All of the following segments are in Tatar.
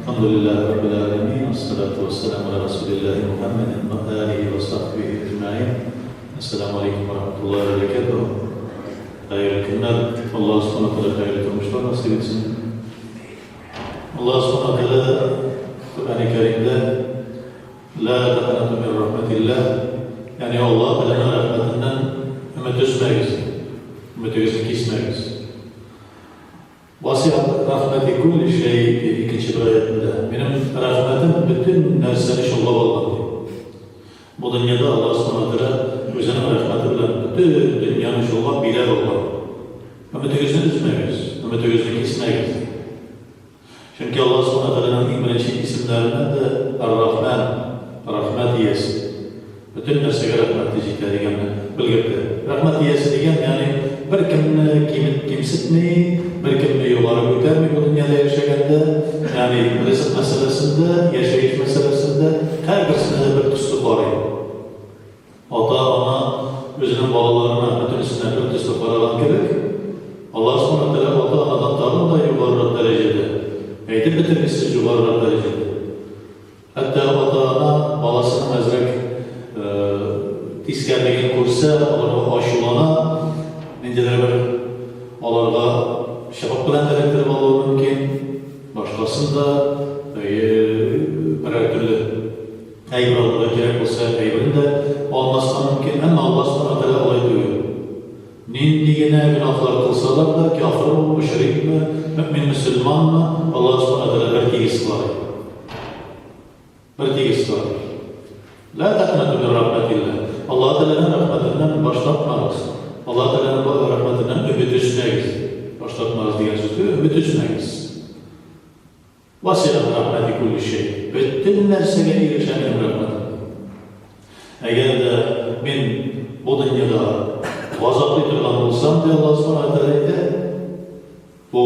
Әлхәмдүлилләһи раббил галәмин, вәссәлату вәссәламу аля расулилләһи Мухәммәдин вә алиһи вә сахбиһи әҗмәгыйн. Әссәламү алейкум вә рахматуллаһи вә бәрәкәтүһ. Хәерле көннәр. Аллаһ Субхана Тәгалә хәерле тормышлар насыйп итсен. Аллаһ Субхана Тәгалә Коръәни Кәримдә Ла тәкънату мин рахмәтилләһ, ягъни Аллаһ Тәгаләнең рәхмәтеннән өмет өзмәгез, өметегезне кисмәгез. Васиат рәхмәти күлли шәй, ди икенче бер аятендә. Минем рәхмәтем бөтен нәрсәне чолгап алган, ди. Бу дөньяда Аллаһ Субхана ва Тәгалә үзенең рәхмәте белән бөтен дөньяны чолгап, биләп алган. Өметегезне өзмәгез, өметегезне кисмәгез, ди. Чөнки Аллаһ Субхана ва Тәгаләнең иң беренче исемнәреннән дә Ар-Рахман, Рәхмәт иясе. Бөтен нәрсәгә рәхмәте җитә дигәнне белгертә. Рәхмәт иясе дигән, ягъни беркемне кимет кимсетми, беркемне югары күтәрми бу дөньяда яшәгәндә, ягъни ризык мәсьәләсендә, яшәеш мәсьәләсендә һәрберсенә дә бер төсле карый. Ата-ана үзенең балаларына бөтенесенә бер төсле караган кебек, Аллаһ Субхана ва Тәгалә ата-анадан тагын да югарырак дәрәҗәдә, әйтеп бетергесез югарырак дәрәҗәдә. Хәтта ата-ана баласының әзрәк тискәрелеген күрсә, аларга ачулана, ниндидер бер аларга чыбык белән дә эләктереп алуы мөмкин, башкасын да, берәр төрле. Әйбер алырга кирәк булса, әйберен дә алмаска мөмкин, әмма Аллаһ Субхана ва Тәгалә алай түгел. Нинди генә гөнаһлар кылсалар да, кяфермы, мөшрикме, мөэмин-мөселманмы, Аллаһ Субхана ва Тәгалә бертигез карый. Бертигез карый. Лә тәкънату мин рәхмәтилләһ. Аллаһ Тәгаләнең рәхмәтеннән баш тартмагыз. Аллаһ Тәгаләнең рәхмәтеннән өмет өзмәгез. Баш тартмагыз дигән сүз түгел, өмет өзмәгез. Васиат рәхмәти күлли шәй. Бөтен нәрсәгә ирешә минем рәхмәтем. Әгәр дә мин бу дөньяда газаплый торган булсам, ди Аллаһ Субхана ва Тәгалә әйтә, бу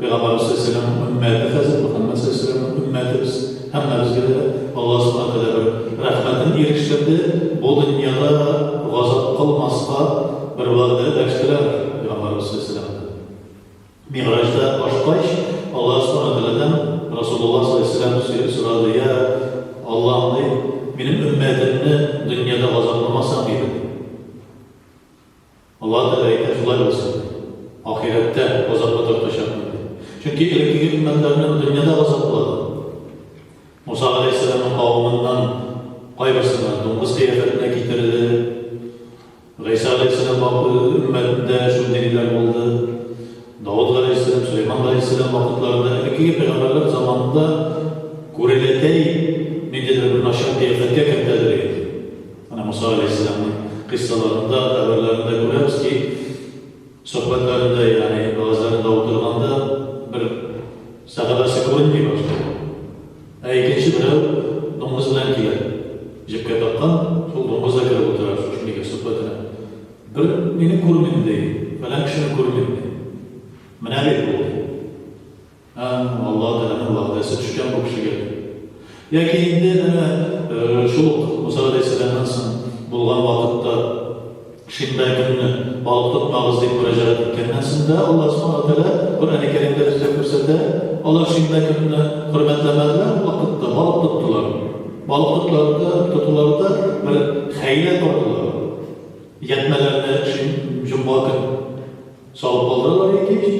Пәйгамбәребез саллаллаһу алейһи өммәте хәзер, Мөхәммәд саллаллаһу алейһи өммәте без, һәммәбезгә дә Аллаһ Субхана ва Тәгалә бер рәхмәтен ирештерде, бу дөньяда газап кылмаска бер вәгъдә бәштерә Пәйгамбәребез саллаллаһу алейһи ва. Мигъраҗда ашкач, Аллаһ Субхана Тәгаләдән Расулуллаһ саллаллаһу алейһи ва сәлләм сорады, Йә Аллаһым, ди, минем өммәтемне дөньяда газапламасаң иде, ди. Аллаһ Тәгалә әйтә, шулай булсын, ди. Ахирәттә газапка тартачакмын, ди. Чөнки элеккеге өммәтләрне дөньяда газаплады. Муса галәйһиссәламнең кавымыннан кайберсенә дуңгыз кыяфәтенә китерде. Гайсә галәйһиссәлам вакыты өммәтендә шундый ниләр булды. Давыт галәйһиссәлам, Сөләйман галәйһиссәлам вакытларында, элеккеге пәйгамбәрләр заманында күрәләтәй ниндидер бер начар кыяфәткә кертәдер инде. Менә Муса галәйһиссәламның кыйссаларында, хәбәрләрендә күрәбез ки, сөхбәтләрендә, ягъни вәгазьләрендә утырганда бер сәхабәсе күренми башлый. Ә икенче берәү дуңгыз белән килә. Җепкә таккан, шул дуңгыз да кереп утыра шушы нигә, сөхбәтенә. Бер мине күрмим, ди, фәлән кешене күрмим, ди. Менә бит бу, ди. Ә, Аллаһ Тәгаләнең вәгъдәсе төшкән бу кешегә, ди. Яки инде менә шул ук Муса галәйһиссәламнән соң булган вакытта, Шимбә көнне балык тотмагыз дип мөрәҗәгать иткәннән соң да Аллаһ Субхана ва Тәгалә Коръәни Кәримдә безгә күрсәтә, алар шимбә көнне хөрмәтләмәделәр, ул вакытта балык тоттылар. Балык тоттылар да, тотулары да бер хәйлә кордылар. Ятьмәләрне җомга көн салып калдыралар иде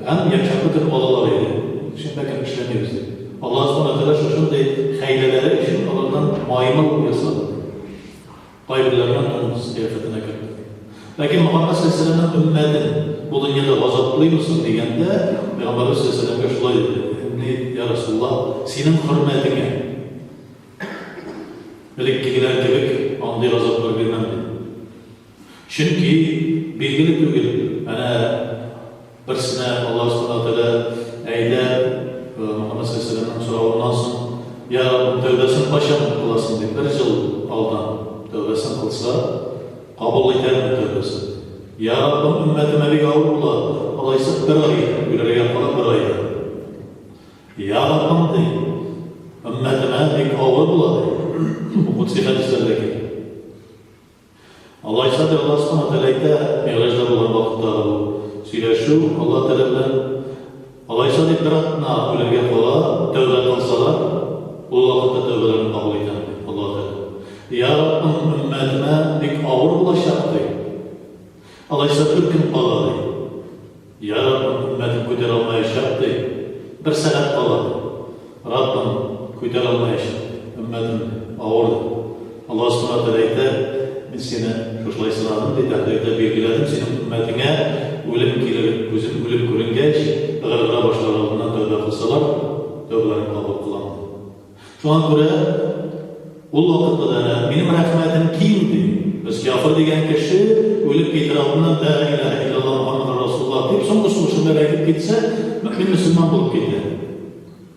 һәм якшәмбе көн алалар иде. Шимбә көн эшләмибез дип. Аллаһ Субхана ва Тәгалә шушындый хәйләләре өчен алардан маймыл ясады. Кайберләренә дуңгыз кыяфәтенә керде. Ләкин Мөхәммәд салләллаһу галәйһи ва сәлләмнең өммәтен бу дөньяда газаплыймы соң дигәндә, Пәйгамбәребез салләллаһу галәйһи ва сәлләмгә шулай диде, Ни, йа Расулуллаһ, синең хөрмәтеңә элеккегеләр кебек андый газаплар бирмәм, диде. Чөнки билгеле түгел, әнә берсенә Аллаһ Субхана ва Тәгалә әйтә, Мөхәммәд саллаллаһу галәйһи ва сәлләмнең соравыннан соң, Я Раббым, тәүбәсен кайчан кыласың, дип, бер ел алдан тәүбәсен кылса, кабул итәрмен тәүбәсен. Я Раббым, өммәтемә бик авыр була, алайса бер ай, үләргә кала бер айда. Я Раббым, ди, өммәтемә бик авыр була, ди. Бу кудси хәдисләрдә килә. Алайса ди, Аллаһ Субхана ва Тәгалә әйтә, Мигъраҗда булган вакыттагы бу сөйләшү Аллаһ Тәгалә белән, алайса ди, Алайса дип бер атна үләргә кала, тәүбә кылсалар, ул вакытта тәүбәләрен кабул итәм, ди Аллаһ Тәгалә. Йа Раббым, өммәтемә бик авыр булачак, ди. Алайса бер көн кала, ди. Йа Раббым, өммәтем күтәрә алмаячак, ди. Бер сәгать кала, ди. Раббым, күтәрә алмаячак, ди. Өммәтем, ди, авыр, ди. Аллаһ Субхана Тәгалә әйтә, Мин сине шушылай сынадым, ди, тәкъдирдә билгеләдем, синең өммәтеңә үлем килер, күзем үлем күренгәч, ыгыргыра башлар алдыннан тәүбә кылсалар, тәүбәләрен кабул кылам, ди. Шуңа күрә ул вакытта да әнә, минем рәхмәтем киң, ди. Без кяфер дигән кеше үлеп китер алдыннан Лә иләһә илляллаһ Мухаммәдер Расулуллаһ дип соңгы сулышында әйтеп китсә, мөэмин мөселман булып китә.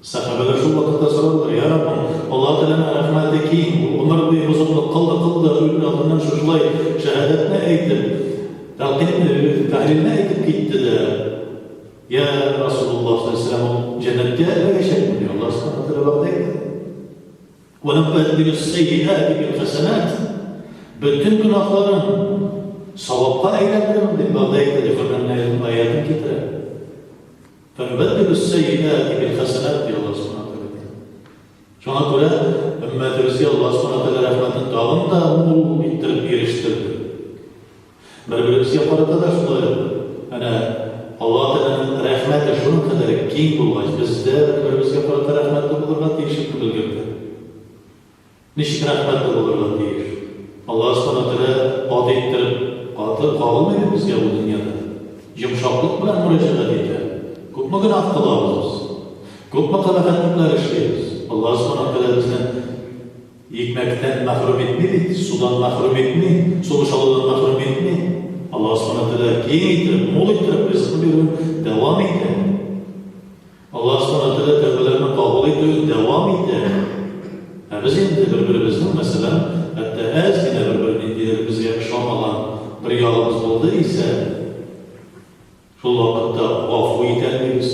Сәхабәләр шул вакытта сорадылар, Я Раббым, Аллаһ Тәгаләнең рәхмәте киң, ул гомер буе бозыклык кылды, кылды, үлер алдыннан шушылай шәһадәтне әйтеп, тәлкыйнне, тәһлилне әйтеп китте дә, Я Расулуллаһ саллаллаһу галәйһи ва сәлләм, ул җәннәткә эләгәчәкме? Ди. Аллаһ Субханаһу ва Тәгалә вәгъдә итте. Ва нубәддилүс сәййиәти бил хәсәнәт. Бөтен гөнаһларын савапка әйләндерермен дип вәгъдә итте, ди Коръәннең аятын китерә. Ва нубәддилүс сәййиәти бил хәсәнәт, ди Аллаһ Субханаһу ва Тәгалә. Шуңа күрә өммәтебезгә Аллаһ Субханаһу ва Тәгалә рәхмәтен тагын да мул иттереп ирештерде. Бер-беребезгә карата да шулай ук. Әнә, Аллаһ Тәгаләнең рәхмәте шуның кадәр киң булгач, без дә бер-беребезгә карата рәхмәтле булырга тиешлекне белгертә. Ничек рәхмәтле булырга тиеш? Аллаһ Субхана Тәгалә каты иттереп, каты кагылмый бит безгә бу дөньяда. Йомшаклык белән мөрәҗәгать итә. Күпме гөнаһ кылабыз без? Күпме кабахәтлекләр эшлибез? Аллаһ Субхана Тәгалә безне Икмәктән мәхрүм итми бит, судан мәхрүм итми, сулыш алудан мәхрүм итми. Аллаһ Субхана Тәгалә киң иттереп, мул иттереп ризыкны бирүен дәвам итә. Аллаһ Субхана Тәгалә тәүбәләрне кабул итүен дәвам итә. Ә без инде бер-беребезнең, мәсәлән, хәтта әз генә бер-бер ниндидер безгә ошамаган бер ягыбыз булды исә, Шул вакытта гафу итәлмибез.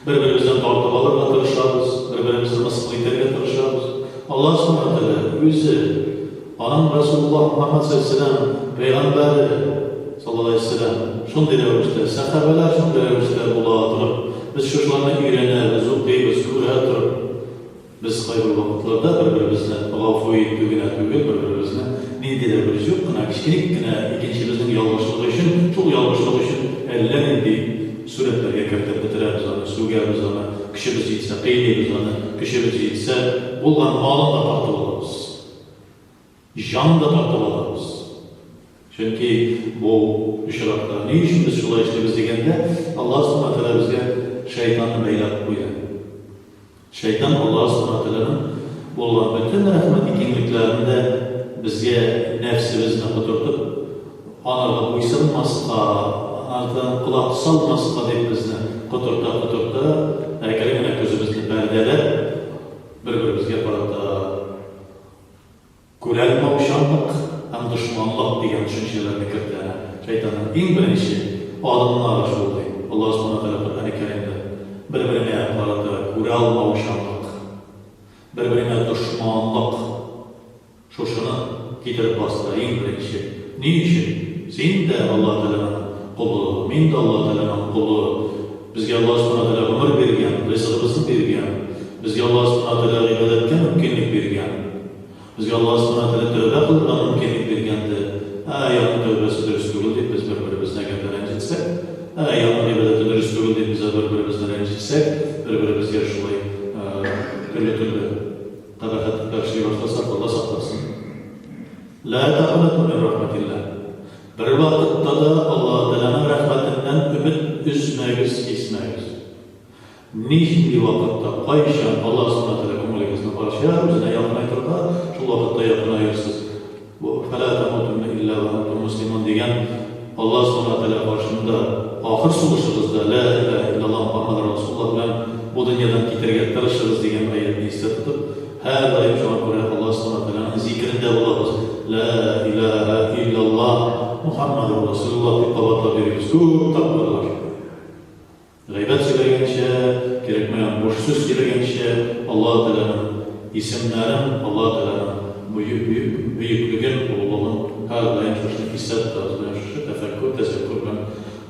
Бер-беребездән тартып алырга тырышабыз, бер-беребезне мыскыл итәргә тырышабыз. Аллаһ Субхана ва Тәгалә үзе, аның Расулуллаһ Мухаммад саллаллаһу алейһи пәйгамбәре саллаллаһу алейһи вәсәлләм шундый рәвештә, сәхабәләр шундый рәвештә була торып, без шушыларны өйрәнәбез, укыйбыз, күрә торып, Без кайбер вакытларда бер-беребезне гафу итү генә түгел, бер-беребезне ниндидер бер җук кына, кечкенек кенә икенчебезнең ялгышлыгы өчен, шул ялгышлык өчен әллә нинди сурәтләргә кертеп бетерәбез аны, сүгәбез аны, көчебез җитсә, кыйныйбыз аны, көчебез җитсә, булган малын да тартып алабыз. Җан да тартып алабыз. Чөнки бу очракта ни өчен без шулай эшлибез дигәндә, Аллаһ Субхана Тәгалә безгә шайтанны бәйләп куя. Шайтан Аллаһ Субхана Тәгаләнең булган бөтен рәхмәти киңлекләрен дә безгә нәфсебезне котыртып, анарга буйсынмаска, анардан колак салмаска дип безне котырта-котырта, әкрен генә күзебезне пәрдәләп, бер-беребезгә карата Күрәлмаучанлык һәм дошманлык дигән төшенчәләрне кертә. Шайтанның иң беренче адымнары шул, ди Аллаһ Субхана Тәгалә Коръәни Кәримдә. Бер-береңә карата күрәлмаучанлык, бер-береңә дошманлык, шушыны китереп бастыра иң беренче. Ни өчен? Син дә Аллаһ Тәгаләнең колы, мин дә Аллаһ Тәгаләнең колы. Безгә Аллаһ Субхана Тәгалә гомер биргән, ризыгыбызны биргән. Безгә Аллаһ Субхана Тәгалә гыйбадәткә мөмкинлек биргән. Безгә Аллаһ Субхана Тәгалә тәүбә кылырга мөмкинлек биргән дә. Әй, аның тәүбәсе дөрес түгел дип без бер-беребезне әгәр дә рәнҗетсәк, әй, аның гыйбадәте дөрес түгел дип без бер-беребезне рәнҗетсәк, бер-беребезгә шулай төрле-төрле кабахәтлекләр эшли башласак, Алла сакласын. Лә тәкънату мин рәхмәтилләһ. Бервакытта да Аллаһ Тәгаләнең рәхмәтеннән өмет өзмәгез, кисмәгез. Нинди вакытта, кайчан Аллаһ Субхана Тәгалә күңелегезне ача, үзенә якынайтырга, шул вакытта якынаерсыз. Бу Фәлә тәмутунна илля ва антум муслимун дигән Аллаһ Субхана Тәгалә каршында ахыр сулышыгызда Лә иләһә илляллаһ Мухаммадур Расулуллаһ белән бу дөньядан китәргә тырышыгыз дигән аятьне истә тотып, һәрдаим шуңа күрә Аллаһ Субхана Тәгаләнең зикерендә булабыз. Лә иләһә илляллаһ Мухаммадур Расулуллаһ дип кабатлап йөрибез күп тапкырлар. Гайбәт сөйләгәнчә, кирәкмәгән буш сүз сөйләгәнчә, Аллаһы Тәгаләнең исемнәрен, Аллаһы Тәгаләнең бөеклеген, олылыгын һәрдаим шушыны истә тотабыз, менә шушы тәфәккүр, тәзәккүр белән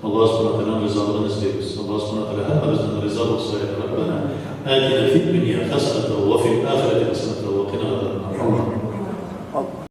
Аллаһы Субхана Тәгаләнең ризалыгын эзлибез. Аллаһы Субхана Тәгалә һәммәбезнең риза булсын. Раббыбыз, Раббана атина фид дөнья хәсәнәтән ва фил